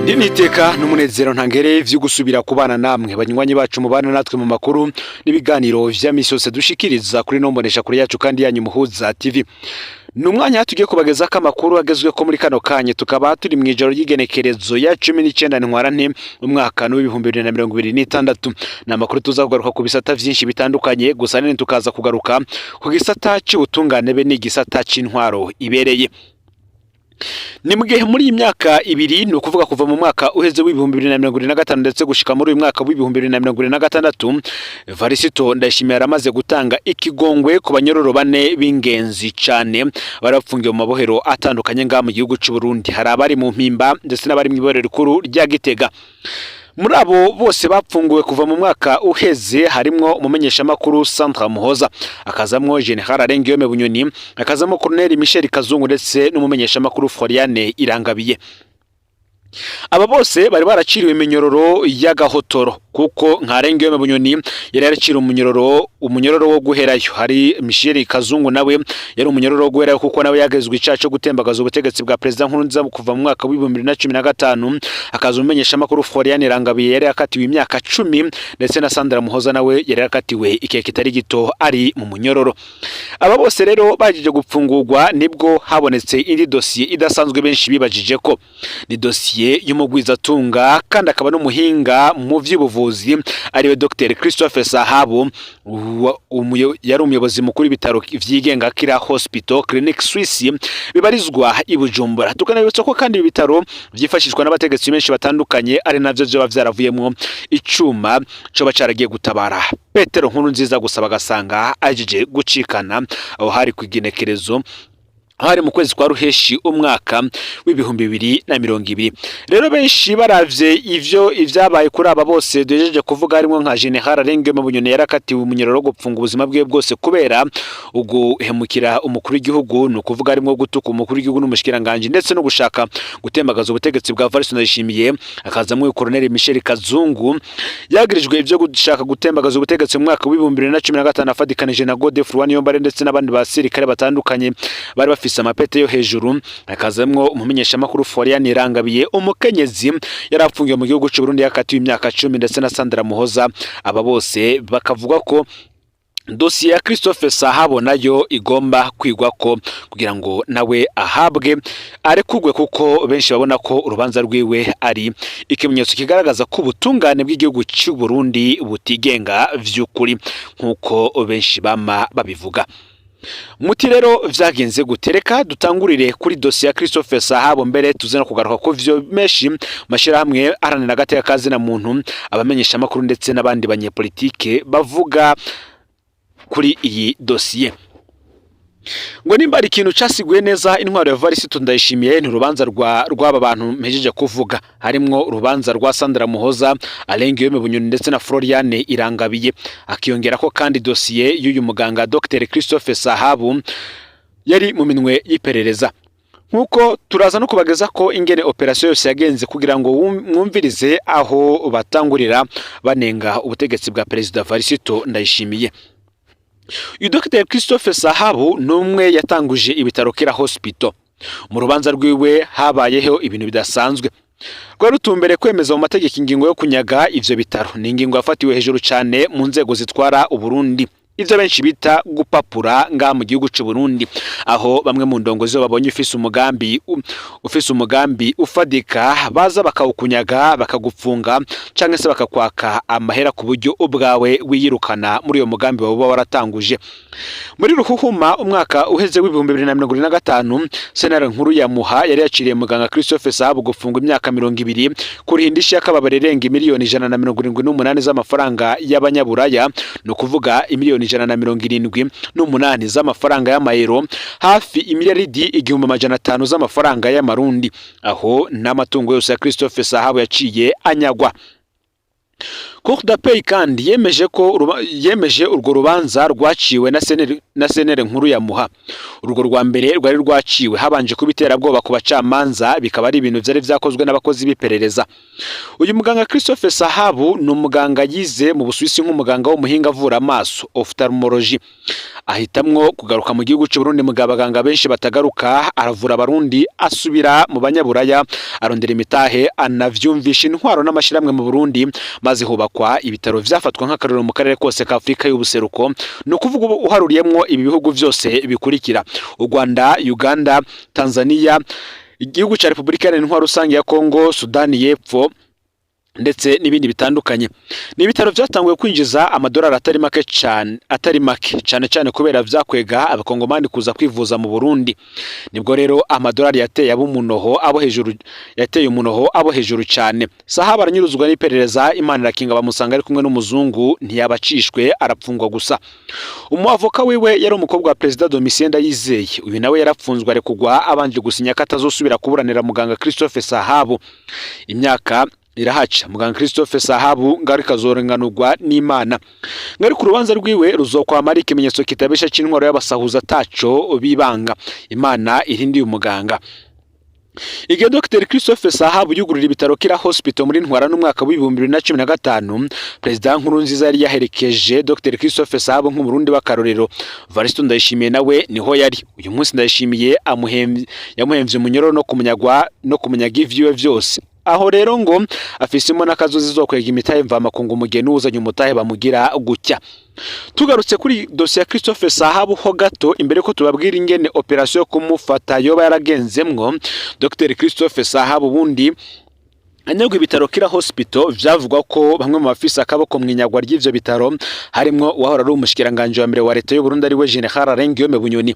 Niteka n'umunezero ntangere vyo gusubira kubana namwe, banywanyi bacu mubana natwe mu makuru n'ibiganiro vya misi yose dushikiriza kuri nombonesha kuri yacu kandi yanyu Muhuza TV. Ni umwanya tugiye kubagezako amakuru agezweko muri kano kanya. Tukaba turi mu ijoro ry'igenekerezo ya 19 Ntwarante, umwaka w'2026. Ni amakuru tuza kugaruka ku bisata vyinshi bitandukanye, gusa nini tukaza kugaruka ku gisata c'ubutungane be n'igisata c'intwaro ibereye. Ni mu gihe muri iyi myaka 2, ni ukuvuga kuva mu mwaka uheze w'2025 ndetse gushika muri uyu mwaka w'2026, Varisito Ndayishimiye yaramaze gutanga ikigongwe ku banyororo bane b'ingenzi cane bari bafungiwe mu mabohero atandukanye ngaha mu gihugu c'u Burundi. Hari abari mu Mpimba ndetse n'abari mu ibohero rikuru rya Gitega. Muri abo bose bapfunguwe kuva mu mwaka uheze harimwo umumenyeshamakuru Sandra Muhoza, akazamwo General Alain Bunyoni, akazamwo Colonel Michel Kazungu ndetse n'umumenyeshamakuru Floriane Irangabiye. Aba bose bari baraciriwe iminyororo y'agahotoro, kuko nka Alain Bunyoni yari yaraciriwe umunyororo wo guherayo. Hari Michel Kazungu, nawe yari umunyororo wo guherayo, kuko nawe yagezwe icaha cyo gutembagaza ubutegetsi bwa Perezida Nkurunziza kuva mu mwaka w'2015. Akaza umumenyeshamakuru Floriane Irangabiye yari yakatiwe imyaka 10, ndetse na Sandra Muhoza nawe yari yakatiwe igihe kitari gito ari mu munyororo. Aba bose rero bagiye gupfungurwa, nibwo habonetse indi dosiye idasanzwe benshi bibajije ko ni dosiye y'umugwizatunga kandi akaba n'umuhinga mu vy'ubuvuzi, ariwe Dr Christophe Sahabu. Yari umuyobozi mukuru w'ibitaro vyigenga Kira Hospital Clinic Suisse bibarizwa i Bujumbura. Tukanabibutsa ko kandi ibi bitaro vyifashishwa n'abategetsi benshi batandukanye, ari navyo vyoba vyaravuyemwo icuma coba caragiye gutabara Petero Nkurunziza, gusa bagasanga ahejeje gucikana. Aho hari kw'igenekerezo, hari mu kwezi kwa Ruheshi, umwaka w'2020. Rero benshi baravye ivyo ivyabaye kuri aba bose duhejeje kuvuga, harimo nka General Alain Bunyoni yarakatiwe umunyororo wo gupfunga ubuzima bwiwe bwose kubera uguhemukira umukuru w'igihugu, ni ukuvuga harimo gutuka umukuru w'igihugu n'umushikiranganje ndetse no gushaka gutembagaza ubutegetsi bwa Evariste Ndayishimiye, akazamwo Colonel Michel Kazungu yagirijwe ivyo gushaka gutembagaza ubutegetsi mu mwaka w'2015 afadikanije na Godefroid Niyombare ndetse n'abandi basirikare batandukanye bari bafise amapete yo hejuru, akazamwo umumenyeshamakuru Florian Irangabiye, umukenyezi yari afungiwe mu gihugu c'u Burundi yakatiwe imyaka 10, ndetse na Sandra Muhoza. Aba bose bakavuga ko dosiye ya Christophe Sahabo nayo igomba kwigwa ko kugira ngo nawe ahabwe arekugwe, kuko benshi babona ko urubanza rwiwe ari ikimenyetso kigaragaza ko ubutungane bw'igihugu cy'u Burundi butigenga vy'ukuri, nk'uko benshi bama babivuga. Muti rero vyagenze gute? Reka dutangurire kuri dosiye ya Christophe Sahabo, mbere tuze no kugaruka ko vyo menshi mashirahamwe aharanira agateka kazina muntu, abamenyesha amakuru ndetse n'abandi banyepolitike bavuga kuri iyi dosiye. Ngo nimba ari ikintu casiguye neza intwaro ya Evariste Ndayishimiye, ni urubanza rwa rw'aba bantu mpejeje kuvuga, harimwo urubanza rwa Sandra Muhoza, Alain Guillaume Bunyoni ndetse na Floriane Irangabiye, akiyongera ko kandi dosiye y'uyu muganga Dr Christophe Sahabu yari mu minwe y'iperereza. Nkuko turaza no kubageza ko ingene operation yose yagenze, kugira ngo mwumvirize aho batangurira banenga ubutegetsi bwa Perezida Evariste Ndayishimiye. Uyu Dr Christophe Sahabu ni umwe yatanguje ibitaro Kira Hospital. Mu rubanza rwiwe habayeho ibintu bidasanzwe. Rwari rutumbere kwemeza mu mategeko ingingo yo kunyaga ivyo bitaro. Ni ingingo yafatiwe hejuru cane mu nzego zitwara Uburundi, ivyo benshi bita gupapura ngaha mu gihugu c'u Burundi, aho bamwe mu ndongozi babonye ufise umugambi ufadika, baza bakawukunyaga, bakagupfunga canke se bakakwaka amahera ku buryo ubwawe wiyirukana muri uyo mugambi wawe uba waratanguje. Muri Ruhuhuma, umwaka uheze w'2025, sentare nkuru ya Muha yari yaciriye muganga Christophe Sahabu gufungwa imyaka 20, kuriha indishyi y'akababaro irenga miliyoni 178 z'amafaranga y'abanyaburaya, ni ukuvuga imiliyoni 178 z'amafaranga y'amayero, hafi imiliyaridi 1500 z'amafaranga y'amarundi. Aho n'amatungo yose ya Christophe Sahabu yaciye anyagwa. Cour d'appel kandi yemeje ko yemeje urwo rubanza rwaciwe na sentare nkuru ya Muha. Urwo rwa mbere rwari rwaciwe habanje kuba iterabwoba ku bacamanza, bikaba ari ibintu vyari vyakozwe n'abakozi b'iperereza. Uyu muganga Christophe Sahabu ni umuganga yize mu Busuwisi nk'umuganga w'umuhinga avura amaso, ophtalmologie, ahitamwo kugaruka mu gihugu cy'u Burundi mu gihe abaganga benshi batagaruka. Aravura abarundi, asubira mu banyaburaya, arondera imitahe, anavyumvisha intwaro n'amashyirahamwe mu Burundi, maze hubakwa ibitaro vyafatwa nk'akarorero mu karere kose ka Afurika y'ubuseruko. Ni ukuvuga ubu uharuriyemwo ibi bihugu vyose bikurikira: u Rwanda, Uganda, Tanzania, igihugu ca Repubulika Iharanira Intwaro Rusange ya Kongo, Sudani y'Epfo ndetse n'ibindi bitandukanye. Ni ibitaro byatanguye kwinjiza amadolari atari make cyane, atari make cyane cyane kubera vyakwega abakongomani kuza kwivuza mu Burundi. Nibwo rero amadolari yateye abo umunoho abo hejuru, yateye umunoho abo hejuru cyane. Sahabu aranyuruzwa n'iperereza, Imana irakinga bamusanga ari kumwe n'umuzungu, ntiyabacishwe, arapfungwa gusa. Umuavoka wiwe yari umukobwa wa Perezida Domitien Ndayizeye. Uyu nawe yarapfunzwe, arekugwa abanje gusinya ko atazosubira kuburanira muganga Christophe Sahabu. Imyaka irahaca, muganga Christophe Sahabu ngaruka azorenganurwa n'Imana, ngaruka urubanza rwiwe ruzokwama ari ikimenyetso kitabesha c'intwaro y'abasahuza ataco bibanga. Imana irindiye umuganga. Igihe Dr Christophe Sahabu yugurura ibitaro Kira Hospital muri Ntwara n'umwaka w'2015, Perezida Nkurunziza yari yaherekeje Dr Christophe Sahabu nk'umurundi w'akarorero. Varisto Ndayishimiye nawe niho yari. Uyu munsi Ndayishimiye yamuhemvye umunyororo no kumunyagwa no kumunyaga ivyiwe vyose. Aho rero ngo afisemo n'akazozi zo kwega imitahe mvamakungu, umugeni uzanye umutahe bamugira gutya. Tugarutse kuri dosiye ya Christophe Sahabu ho gato, imbere ko tubabwira ingene operation yo kumufata yoba yaragenzemwo. Dr Christophe Sahabu ubundi anyagwa ibitaro Kira Hospital, vyavugwa ko bamwe mu bafise akaboko mu inyagwa ry'ivyo bitaro harimwo uwahora ari umushikiranganje wa mbere wa leta y'u Burundi, ari we General Alain Guillaume Bunyoni.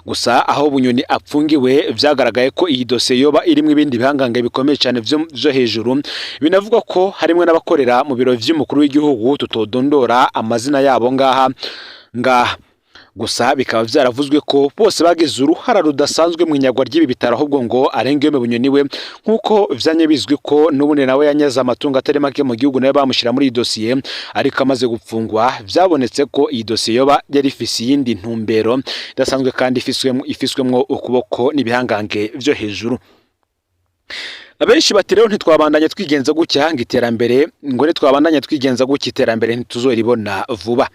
Gusa aho Bunyoni apfungiwe, vyagaragaye ko iyi dosiye yoba irimwo ibindi bihangange bikomeye cyane vyo hejuru. Binavugwa ko harimwo n'abakorera mu biro vy'umukuru w'igihugu tutodondora amazina yabo ngaha. Gusa bikaba vyaravuzwe ko bose bagize uruhara rudasanzwe mu inyagwa ry'ibi bitaro. Ahubwo ngo Alain Guillaume Bunyoni we, nk'uko vyanye bizwi ko n'ubundi nawe yanyaze amatungo atari make mu gihugu, nawe bamushyira muri iyi dosiye. Ariko amaze gupfungwa, vyabonetse ko iyi dosiye yoba yari ifise iyindi ntumbero idasanzwe kandi ifiswemwo ukuboko n'ibihangange vyo hejuru. Abenshi bati rero ntitwabandanya twigenza gutya ngo iterambere, ngo ntitwabandanya twigenza gutya iterambere ntituzoribona vuba.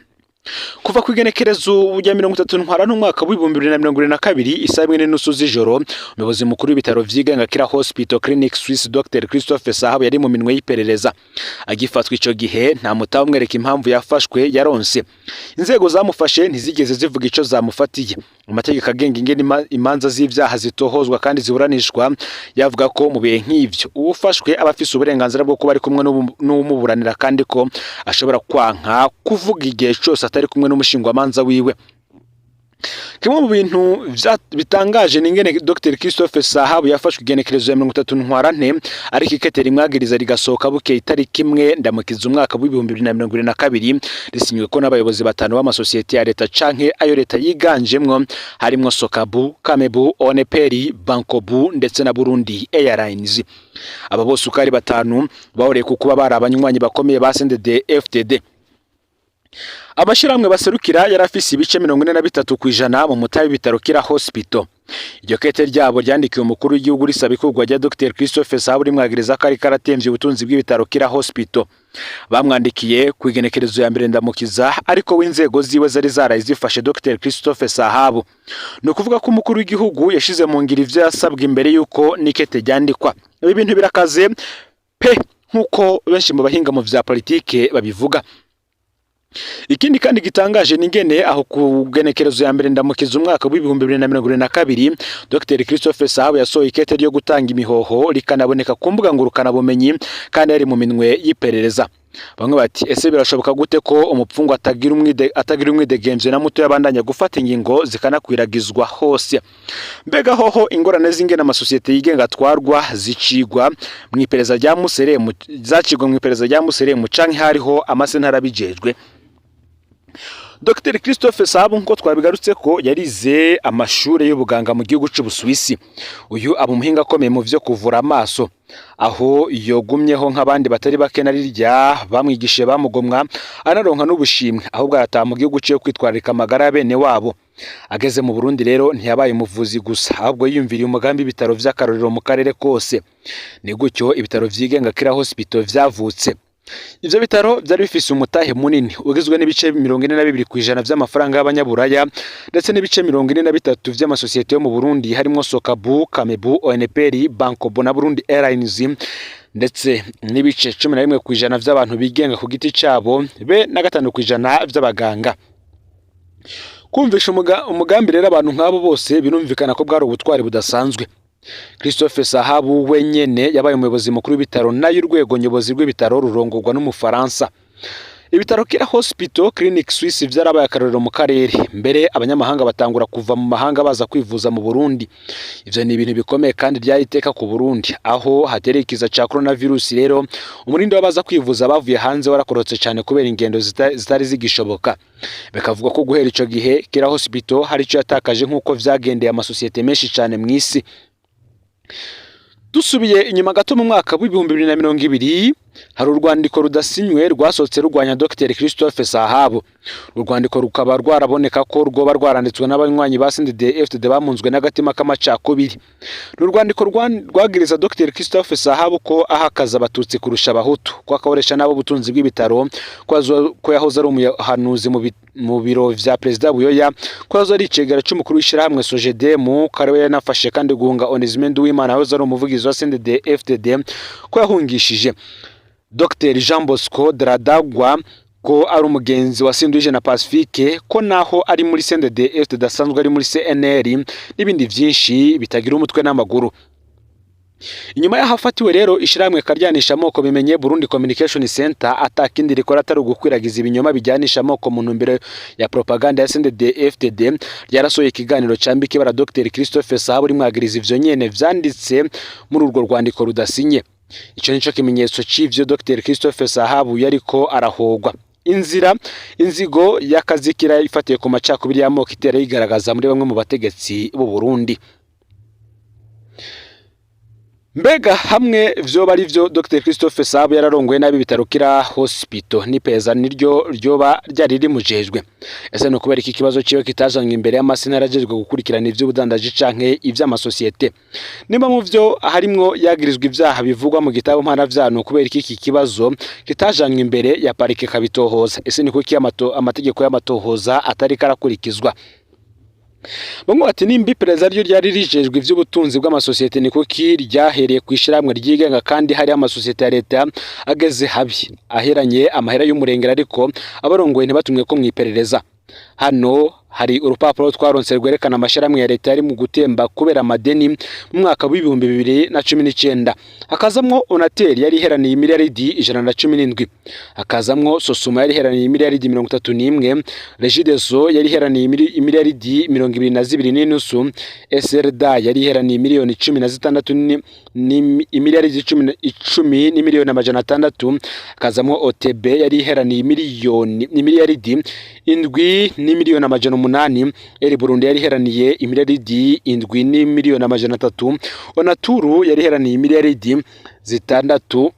Kuva ku igenekerezo rya 30 Ntwarante umwaka w'2022, isaha 1:30 z'ijoro, umuyobozi mukuru w'ibitaro vyigenga Kira Hospital Clinic Swiss, Dr Christophe Sahabu, yari mu minwe y'iperereza. Agifatwa ico gihe, nta mutahe umwereka impamvu yafashwe yaronse. Inzego zamufashe ntizigeze zivuga ico zamufatiye. Amategeko agenga ingene imanza z'ivyaha zitohozwa kandi ziburanishwa yavuga ko mu bihe nk'ivyo uwufashwe aba afise uburenganzira bwo kuba ari kumwe n'uwumuburanira, kandi ko ashobora kwanka kuvuga igihe cose atari kumwe n'umushingwamanza wiwe. Kimwe mu bintu bitangaje ni ingene Dr Christophe Sahabu yafashwe igenekerezo ya 30 Ntwarante, ariko ikete rimwagiriza rigasohoka bukeye itariki 1 Ndamukiza umwaka w'2022, risinywe ko n'abayobozi batanu b'amasosiyete ya leta canke ayo leta yiganjemwo, harimwo Sokabu, Kamebu, Oneperi, Bankobu ndetse na Burundi Airlines. Aba bose uko ari batanu bahoreye ku kuba bari abanywanyi bakomeye ba CNDD FDD. Amashyirahamwe baserukira yari afise ibice 43% mu mutahe w'ibitaro Kira Hospital. Iryo kete ryabo ryandikiwe umukuru w'igihugu risaba ikurwa rya Dr Christophe Sahabu, rimwagiriza ko ariko aratemvye ubutunzi bw'ibitaro Kira Hospital. Bamwandikiye ku igenekerezo ya 1 Ndamukiza, ariko w'inzego ziwe zari zaraye zifashe Dr Christophe Sahabu. Ni ukuvuga ko umukuru w'igihugu yashize mu ngiro ivyo yasabwe imbere y'uko n'ikete ryandikwa. Ibi bintu birakaze pe, nk'uko benshi mu bahinga mu vya politike babivuga. Ikindi kandi gitangaje ni ingene aho ku genekerezo ya 1 Ndamukiza umwaka w'2022, Dr Christophe Sahabu yasohoye ikete ryo gutanga imihoho, rikanaboneka ku mbuga ngurukanabumenyi, kandi yari mu minwe y'iperereza. Bamwe bati: ese birashoboka gute ko umupfungwa atagira umwidegemvyo na muto yabandanya gufata ingingo zikanakwiragizwa hose? Mbega hoho ingorane z'ingene amasosiyete yigenga atwarwa zicigwa mu iperereza rya Museremu, zacigwa mu iperereza rya Museremu canke hariho amasentare abijejwe? Dr Christophe Sahabu, nkuko twabigarutse ko yarize amashuri y'ubuganga mu gihugu c'Ubusuwisi, uyu aba umuhinga akomeye mu vyo kuvura amaso, aho yogumyeho nk'abandi batari bake na rirya bamwigishije bamugomwa, anaronka n'ubushimwe, ahubwo arataha mu gihugu ciwe kwitwararika amagara ya bene wabo. Ageze mu Burundi rero ntiyabaye umuvuzi gusa, ahubwo yiyumviriye umugambi w'ibitaro vy'akarorero mu karere kose. Ni gutyo ibitaro vyigenga Kira Hospital vyavutse. Ivyo bitaro vyari bifise umutahe munini ugizwe n'ibice 42% vy'amafaranga y'abanyaburaya, ndetse n'ibice 43 vy'amasosiyete yo mu Burundi, harimwo Sokabu, Kamebu, ONPR, Bankobo na Burundi Airlines, ndetse n'ibice 11% vy'abantu bigenga ku giti cabo, be na 5% vy'abaganga. Kumvisha umugambi rero abantu nk'abo bose, birumvikana ko bwari ubutwari budasanzwe. Christophe Sahabu wenyene yabaye umuyobozi mukuru w'ibitaro, nayo urwego nyobozi rw'ibitaro rurongorwa n'Umufaransa. Ibitaro Kira Hospital Clinic Suisse vyarabaye akarorero mu karere, mbere abanyamahanga batangura kuva mu mahanga baza kwivuza mu Burundi. Ivyo ni ibintu bikomeye kandi ryari iteka ku Burundi. Aho hatereye ikiza ca coronavirus rero, umurindi w'abaza kwivuza bavuye hanze warakorotse cyane kubera ingendo zitari zigishoboka. Bikavuga ko guhera ico gihe Kira Hospital hari ico yatakaje, nk'uko vyagendeye amasosiyete menshi cyane mw'isi. Dusubiye inyuma gato, mu mwaka w'2020 hari urwandiko rudasinywe rwasohotse rurwanya Dr Christophe Sahabu. Urwandiko rukaba rwaraboneka ko rwoba rwaranditswe n'abanywanyi ba CNDD-FDD bamunzwe n'agatima k'amacakubiri. Ni urwandiko rwagiriza Dr Christophe Sahabu ko aha akazi Abatutsi kurusha Abahutu, ko akoresha nabo ubutunzi bw'ibitaro, ko yahoze ari umuhanuzi mu biro vya Perezida Buyoya, ko yahoze ari icegera c'umukuru w'ishirahamwe Sojedemu, ko ariwe yanafashe kandi guhunga Onesime Nduwimana yahoze ari umuvugizi wa CNDD-FDD, ko yahungishije Dr Jean Bosco Dradagwa, ko ari umugenzi wa Sinduhije na Pacifique, ko naho ari muri CNDD-FDD asanzwe ari muri CNL, n'ibindi vyinshi bitagira umutwe n'amaguru. Inyuma y'aho afatiwe rero, ishirahamwe karyanisha amoko bimenye Burundi Communication Center, atakindi rikora atari ugukwiragiza ibinyoma bijyanisha amoko mu ntumbero ya propaganda ya CNDD-FDD, ryarasohoye ikiganiro cambika ibara Dr Christophe Sahabu, rimwagiriza ivyo nyene vyanditse muri urwo rwandiko rudasinye. Ico nico kimenyetso c'ivyo Dr Christophe Sahabu yariko arahogwa. Inzira inzigo y'akazikira ifatiye ku macakubiri y'amoko itera yigaragaza muri bamwe mu bategetsi b'u Burundi. Mbega hamwe vyoba ari vyo, Dr Christophe Sahabu yararongoye nabi ibitaro Kira Hospital, n'ipeza niryo ryoba ryari rimujejwe? Ese ni ukubera iki kibazo ciwe kitazanywe imbere y'amasentare ajejwe gukurikirana ivy'ubudandaji canke ivy'amasosiyete? Nimba mu vyo harimwo yagirizwa ivyaha bivugwa mu gitabo mpanavyaha, ni ukubera iki iki kibazo kitajanywe imbere ya parike kabitohoza? Ese ni kuki amategeko y'amatohoza atariko arakurikizwa? Bamwe bati nimba iperereza ryo ryari rijejwe ivy'ubutunzi bw'amasosiyete, ni kuki ryahereye ku ishirahamwe ryigenga kandi hari amasosiyete ya leta ageze habi, aheranye amahera y'umurengera, ariko abarongoye ntibatumwe ko mw'iperereza? Hano hari urupapuro twaronse rwerekana amashirahamwe ya leta yari mu gutemba kubera amadeni mu mwaka w'2019. Hakazamwo Onatel yari iheraniye imiliyaridi 117, hakazamwo Sosuma yari iheraniye imiliyaridi 31, Regideso yari iheraniye imiliyaridi 22.5, SRDA yari iheraniye miliyoni 16, imiliyaridi 10 n'imiliyoni 600, hakazamwo OTB yari iheraniye miliyoni imiliyaridi 7 n'imiliyoni 800, Air Burundi yari iheraniye imiliyaridi 7 n'imiliyoni 300, Onaturu yari iheraniye imiliyaridi 6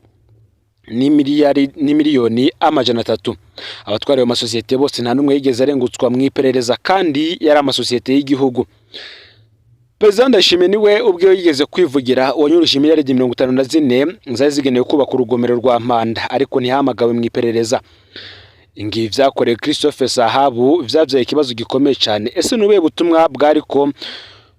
n'imiliyoni 300. Abatwara ayo masosiyete bose nta n'umwe yigeze arengutswa mu iperereza, kandi yari amasosiyete y'igihugu. Perezida Ndayishimiye niwe ubwe yigeze kwivugira uwanyuruje imiliyaridi 54 zari zigenewe kubaka urugomero rwa Mpanda, ariko ntihamagawe mu iperereza. Ngibi vyakorewe Christophe Sahabu vyavyaye ikibazo gikomeye cyane. Ese ni ubuhe butumwa bwariko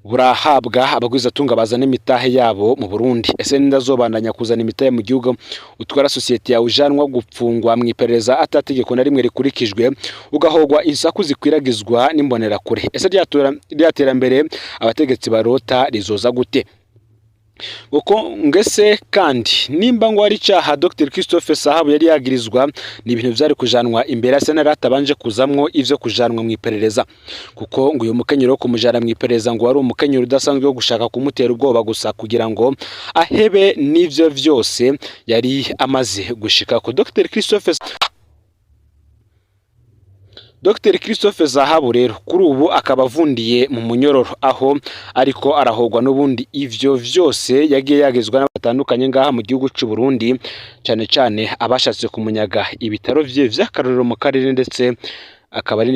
burahabwa abagwizatunga bazana imitahe yabo mu Burundi? Ese ninde azobandanya kuzana imitahe mu gihugu utwara sosiyete yawe ujanwa gupfungwa mu iperereza atategeko na rimwe rikurikijwe, ugahogwa insaku zikwiragizwa n'imbonerakure? Ese rya terambere abategetsi barota rizoza gute? Kuko ngese kandi nimba ngo ari icyaha Dr Christophe Sahabu yari yagirizwa, ni ibintu vyari kujanwa imbere ya sentare hatabanje kuzamwo ivyo kujanwa mu iperereza, kuko ngo uyu mukenyero wo kumujana mu iperereza ngo wari umukenyero udasanzwe wo gushaka kumutera ubwoba gusa kugira ngo ahebe n'ivyo vyose yari amaze gushika ko. Dr Christophe Dr Christophe Zahabu rero kuri ubu akaba avundiye mu munyororo, aho ariko arahogwa n'ubundi ivyo vyose yagiye yagezwa n'abatandukanye ngaha mu gihugu c'u Burundi, cane cane abashatse kumunyaga ibitaro vye vy'akarorero mu karere, ndetse akaba ari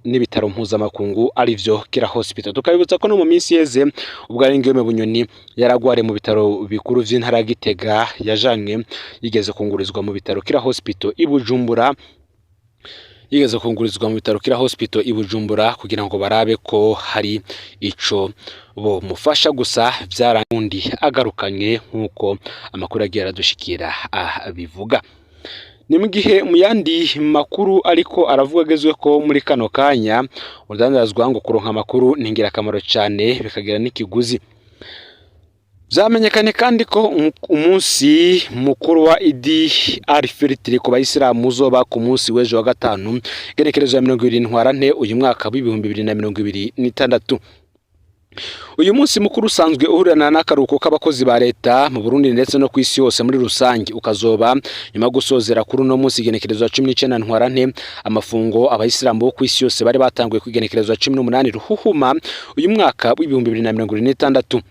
n'ibitaro mpuzamakungu arivyo Kira Hospital. Tukabibutsa ko no mu minsi yeze ubwo ari Guillaume Bunyoni yaragware mu bitaro bikuru vy'intara ya Gitega, yajanywe yigeze kungurizwa mu bitaro Kira Hospital i Bujumbura, yigeze kungurizwa mu bitaro Kira Hospital i Bujumbura kugira ngo barabe ko hari ico bomufasha, gusa vyarangundi agarukanye nk'uko amakuru agiye aradushikira abivuga. Ni mu gihe mu yandi makuru ariko aravuga agezwe ko muri kano kanya urudandazwa ngo kuronka amakuru ni ingirakamaro cyane bikagira n'ikiguzi. Vyamenyekanye kandi ko umunsi mukuru wa Idi al-Fitr ku bayisilamu uzoba ku munsi w'ejo wa gatanu, igenekerezo ya 20 Ntwarante uyu mwaka w'2026. Uyu munsi mukuru usanzwe uhurirana n'akaruhuko k'abakozi ba leta mu Burundi ndetse no ku isi yose muri rusange, ukazoba nyuma yo gusozera kuri uno munsi igenekerezo ya 19 Ntwarante amafungo abayisilamu bo ku isi yose bari batanguye ku igenekerezo ya 18 Ruhuhuma uyu mwaka w'2026.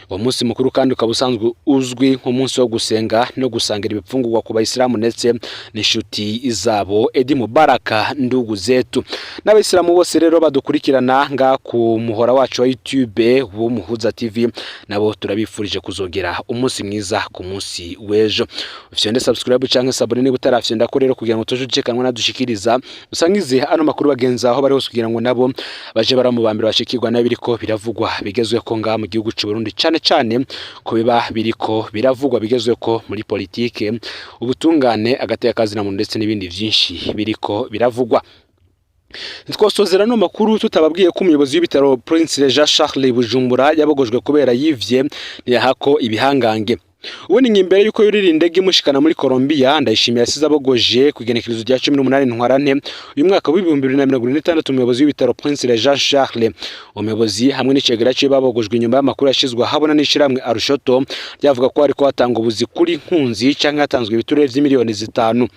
Uwo munsi mukuru kandi ukaba usanzwe uzwi nk'umunsi wo gusenga no gusangira ibifungurwa ku bayisilamu ndetse n'inshuti zabo. Edi Mubaraka ndugu zetu. N'abayisilamu bose rero badukurikirana nga ku muhora wacu wa YouTube w'Umuhuza TV, nabo turabifurije kuzogera umunsi mwiza ku munsi w'ejo. Ufyonde subscribe canke s'abonner niba utarafyonda ko rero, kugira ngo tuje ucekanwa nadushikiriza, usangize ano makuru bagenzi aho bari hose, kugira ngo nabo baje baramubambira bashikirwa n'abiriko biravugwa bigezweho ngaha mu gihugu c'u Burundi, cane cane ko biba biriko biravugwa bigezweho muri politike, ubutungane, agateka kazina muntu ndetse n'ibindi vyinshi biriko biravugwa. Twosozera no makuru tutababwiye ko umuyobozi w'ibitaro Prince Jean Charles Bujumbura yabogojwe kubera yivye ntiyahako ibihangange. Ubundi imbere yuko yurira indege imushikana muri Colombia, Ndayishimiye yasize abogoje ku igenekerezo rya 18 Ntwarante uyu mwaka w'2026 umuyobozi w'ibitaro Prince Jean Charles. Umuyobozi hamwe n'icegera ciwe babogojwe inyuma y'amakuru yashizwe ahabona n'ishirahamwe Arushoto ryavuga ko hariko hatanga ubuzi kuri nkunzi canke hatanzwe ibiturere vy'imiliyoni 5.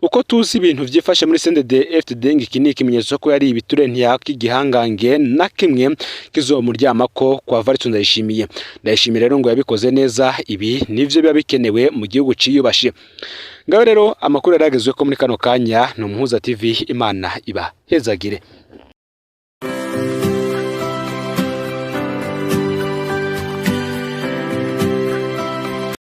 Uko tuzi ibintu vyifashe muri CNDD FDD, iki ni ikimenyetso ko yari ibiturere ntiyaka igihangange na kimwe kizomuryamako kwa Varitso Ndayishimiye. Ndayishimiye rero ngo yabikoze neza, ibi nivyo biba bikenewe mu gihugu ciyubashe. Ngaho rero amakuru yaragezwe ko muri kano kanya ni Umuhuza TV, Imana iba hezagire.